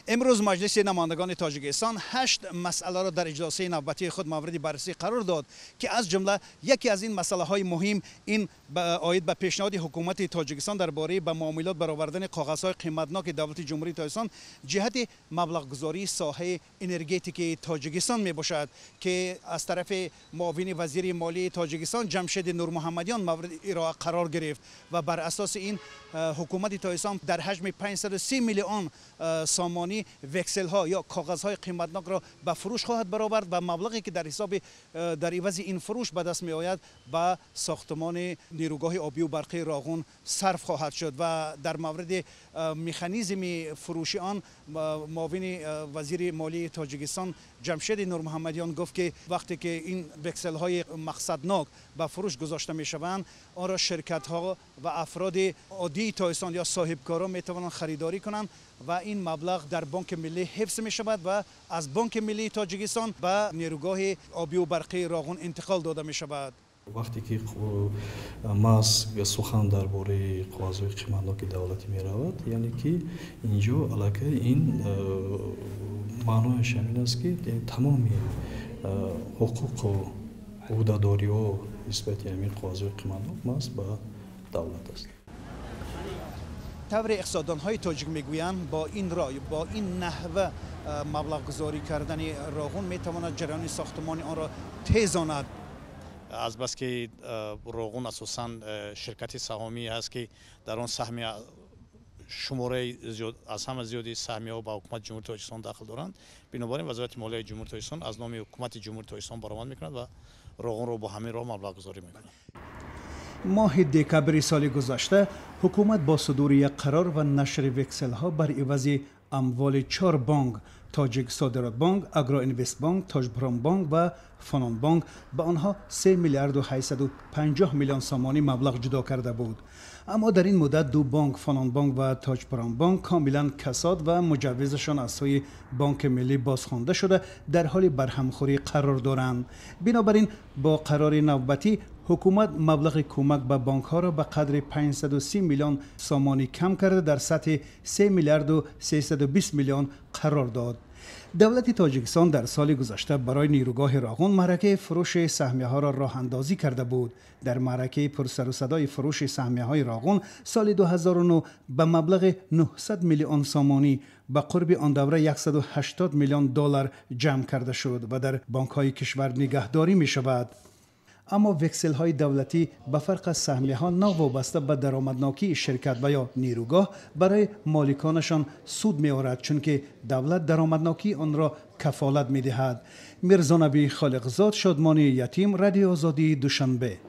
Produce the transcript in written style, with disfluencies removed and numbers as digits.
Имрӯз Маҷлиси намояндагони Тоҷикистон 8 масъаларо дар иҷлосияи навбатии худ мавриди баррасӣ қарор дод, ки аз ҷумла яке аз ин масъалаҳои муҳим ин оид ба пешниҳоди ҳукумати Тоҷикистон дар бораи ба муомилот баровардани коғазҳои қиматноки давлати Ҷумҳурии Тоҷикистон ҷиҳати маблағгузории соҳаи энергетикии Тоҷикистон мебошад, ки аз тарафи муовини вазири молии Тоҷикистон Ҷамшеди Нурмуҳаммадиён мавриди ироа қарор гирифт ва бар асоси ин ҳукумати Тоҷикистон дар ҳаҷми 530 миллион сомонӣ векселҳо ё коғазҳои қиматнокро ба фурӯш хоҳад баровард ва маблағе ки дар ҳисоби дар ивази ин фурӯш ба даст меояд, ба сохтмони нерӯгоҳи обию барқии Роғун сарф хоҳад шуд. Ва дар мавриди механизми фурӯши он муовини вазири молии Тоҷикистон Ҷамшеди Нурмуҳаммадиён гуфт, ки вақте ки ин векселҳои мақсаднок ба фурӯш гузошта мешаванд, онро ширкатҳо ва афроди оддии Тоҷикистон ё соҳибкорон метавонанд харидорӣ кунанд ва ин маблағ дар Бонки Миллӣ ҳифз мешавад ва аз Бонки Миллии Тоҷикистон ба нерӯгоҳи обию барқии Роғун интиқол дода мешавад. Вақте ки маҳз сухан дар бораи коғазҳои қиматноки давлатӣ меравад, яъне ки инҷо аллакай ин маънояш ҳамин аст, ки тамоми ҳуқуқу ӯҳдадориҳо нисбати ҳамин коғазҳои қиматнок маҳз ба давлат аст. Тавре иқтисоддонҳои тоҷик мегӯянд, бо ин рой, бо ин наҳва маблағгузорӣ кардани Роғун метавонад ҷараёни сохтмони онро тезонад. Азбаски Роғун асосан ширкати саҳомӣ аст, ки дар он саҳми шумораи аз ҳама зиёди саҳмиҳо ба ҳукумати Ҷумҳурии Тоҷикистон дахл доранд, бинобар ин Вазорати молияи Ҷумҳурии Тоҷикистон аз номи ҳукумати Ҷумҳурии Тоҷикистон баромад мекунад ва Роғунро бо ҳамин роҳ маблағгузорӣ мекунад. Моҳи декабри соли гузашта ҳукумат бо судури як қарор ва нашри векселҳо бар ивази амволи 4 бонк: Тоҷик Содиротбонк, Агроинвестбонк, Тоҷпромбонк ва Фанонбонк ба онҳо 3 миллиарду 850 миллион сомонӣ маблағ ҷудо карда буд. Аммо дар ин муддат ду бонк, Фанонбонк ва Тоҷпромбонк, комилан касод ва муҷаввизашон аз сӯи Бонки Миллӣ бозхонда шуда, дар ҳоли барҳамхӯрӣ қарор доранд. Бинобар ин бо қарори навбатӣ ҳукумат маблағи кӯмак ба бонкҳоро ба қадри 530 миллион сомонӣ кам карда, дар сатҳи 3 миллиарду 320 миллион қарор дод. Давлати Тоҷикистон дар соли гузашта барои нерӯгоҳи Роғун маъракаи фурӯши саҳмияҳоро роҳандозӣ карда буд. Дар маъракаи пурсарусадои фурӯши саҳмияҳои Роғун соли 2009 ба маблағи 900 миллион сомонӣ, ба қурби он давра 180 миллион доллар, ҷамъ карда шуд ва дар бонкҳои кишвар нигаҳдорӣ мешавад. Аммо векселҳои давлатӣ ба фарқ аз саҳмияҳо новобаста ба даромаднокии ширкат ва ё нерӯгоҳ барои моликонашон суд меорад, чунки давлат даромаднокии онро кафолат медиҳад. Мирзонаби Холиқзод, Шодмони Ятим, Радиои Озодии, Душанбе.